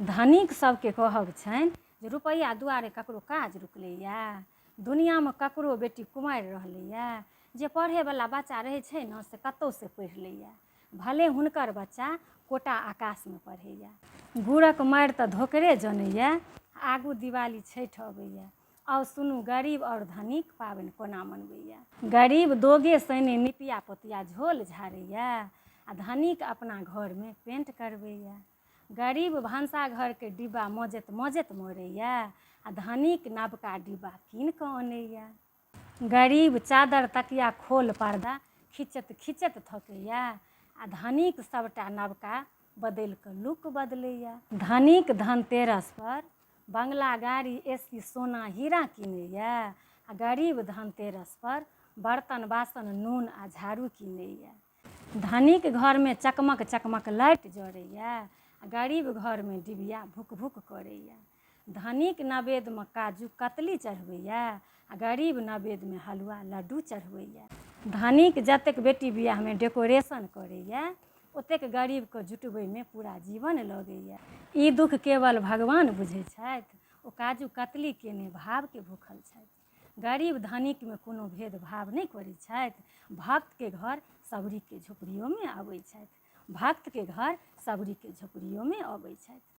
धनिक सबके कहब छनि जे रुपैआ दुआरे ककरो काज रुकलैए, दुनिआँमे ककरो बेटी कुमारि रहलैए। जे पढ़ैवला बच्चा रहै छै ने से कतहुसँ पढ़ि लैए, भले हुनकर बच्चा कोटा आकाशमे पढ़ैए। गुड़क मारि तऽ धोकरे जनैए। आगू दिवाली छठि अबैए, आउ सुनू गरीब आओर धनिक पाबनि कोना मनबैए। गरीब दोगे सैने निपिया पोतिया झोल झाड़ैए आ धनिक अपना घरमे पेंट करबैए। गरीब भनसा घरके डिब्बा मजैत मजैत मरैए आ धनिक नवका डिब्बा कीन कऽ अनैए। गरीब चादर तकिया खोल पर्दा खिचैत खिचैत थकैए आ धनिक सभटा नवका बदलि कऽ लुक बदलैए। धनिक धनतेरसपर बंगला गाड़ी ए सी सोना हीरा कीनैए आ गरीब धनतेरसपर बर्तन बासन नून आ झाड़ू कीनैए। धनिक घरमे चकमक चकमक लाइट जरैए आ गरीब घरमे डिबिया भुक भुक करैए। धनिक नवेदमे काजू कतली चढ़बैए आ गरीब नवेदमे हलुआ लड्डू चढ़बैए। धनिक जतेक बेटी बियाहमे डेकोरेशन करैए ओतेक गरीबके जुटबैमे पूरा जीवन लगैए। ई दुःख केवल भगवान बुझै छथि, ओ काजू कतली केने भावके भूखल छथि। गरीब धनिकमे कोनो भेदभाव नहि करै छथि। भक्तके घर सबरीके झोपड़ियोमे अबै छथि। भक्तके घर सबरीके झोपड़ियोमे अबै छथि।